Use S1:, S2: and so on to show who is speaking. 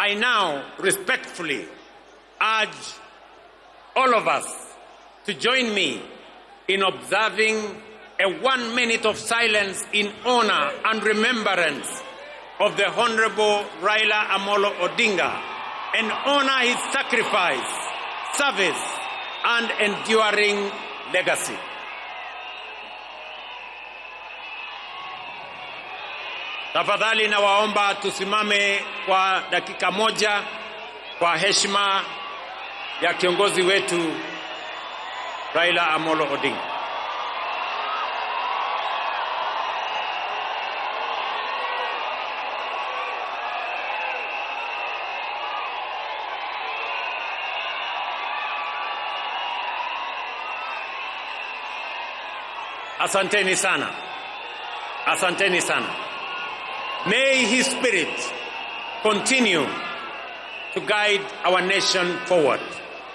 S1: I now respectfully urge all of us to join me in observing a 1 minute of silence in honor and remembrance of the Honorable Raila Amolo Odinga and honor his sacrifice, service, and enduring legacy. Tafadhali nawaomba tusimame kwa dakika moja kwa heshima ya kiongozi wetu Raila Amolo Odinga. Asanteni sana. Asanteni sana. May his spirit continue to guide our nation forward.